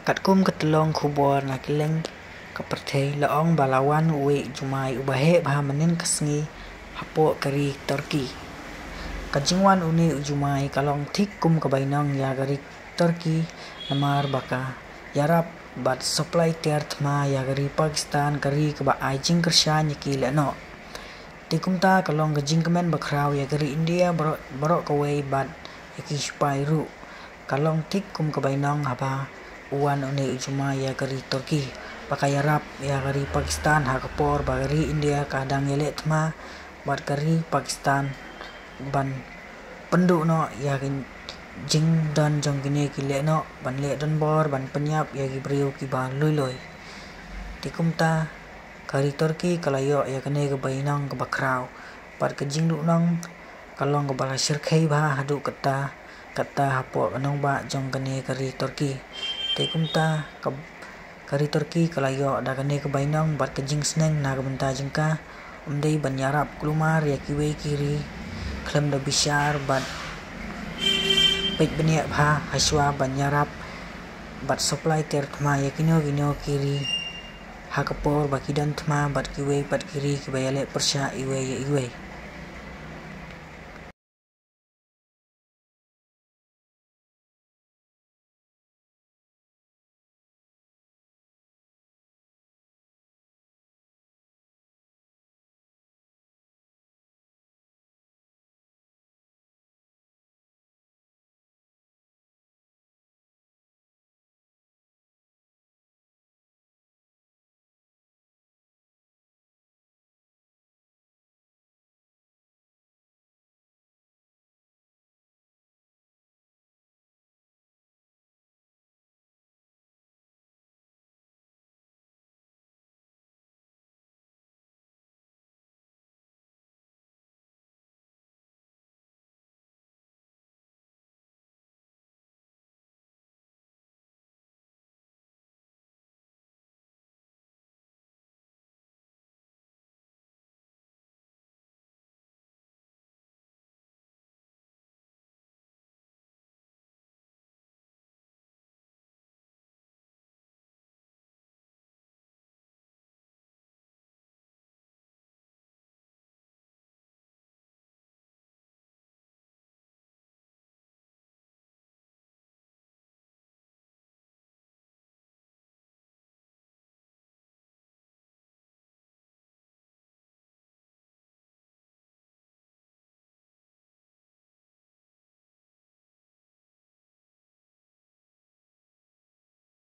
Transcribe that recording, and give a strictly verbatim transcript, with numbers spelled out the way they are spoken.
Katkum ka tyllong khubor na kylleng ka pyrthei la ong ba la wan uwei u jumai uba heh bha mynnin ka sngi hapoh ka ri Turkey. Ka jingwan une u jumai ka long thik kum ka bainong ïa ka ri Turkey namar ba ka ïarap bad supply tiar thma ïa ka ri Pakistan, ka ri kaba ai jingkyrshan ïa ki lehnoh. Te kumta ka long ka jingkmen bakhraw ïa ka ri India baroh, baroh kawei bad ïa ki sipai ruh. Ka long thik kum ka bainong haba u wan une u jumai ïa ka ri Turkey ba ka ïarap ïa ka ri Pakistan ha ka por ba ka ri India ka dang ïaleh thma bad ka ri Pakistan ban pynduh noh ïa ka jingdon jong kine ki lehnoh ban leh donbor ban pynïap ïa ki briew kiba lui lui. Te kumta ka ri Turkey ka la ïoh ïa kane ka bainong kaba khraw bad ka jingduhnong ka long kaba la shyrkhei bha haduh katta katta hapoh ka nongbah jong kane ka ri Turkey. Te kumta ka, ka ri Turkey ka la ïoh da kane ka bainong bad ka jingsneng na ka bynta jong ka, ym dei ban ïarap kulmar ïa kiwei ki ri khlem da bishar bad peit bniah bha hashwa ban ïarap bad supply tiar thma ïa kino kino ki ri ha ka por ba ki don thma bad kiwei pat ki ri kiba ïaleh pyrshah iwei ïa iwei.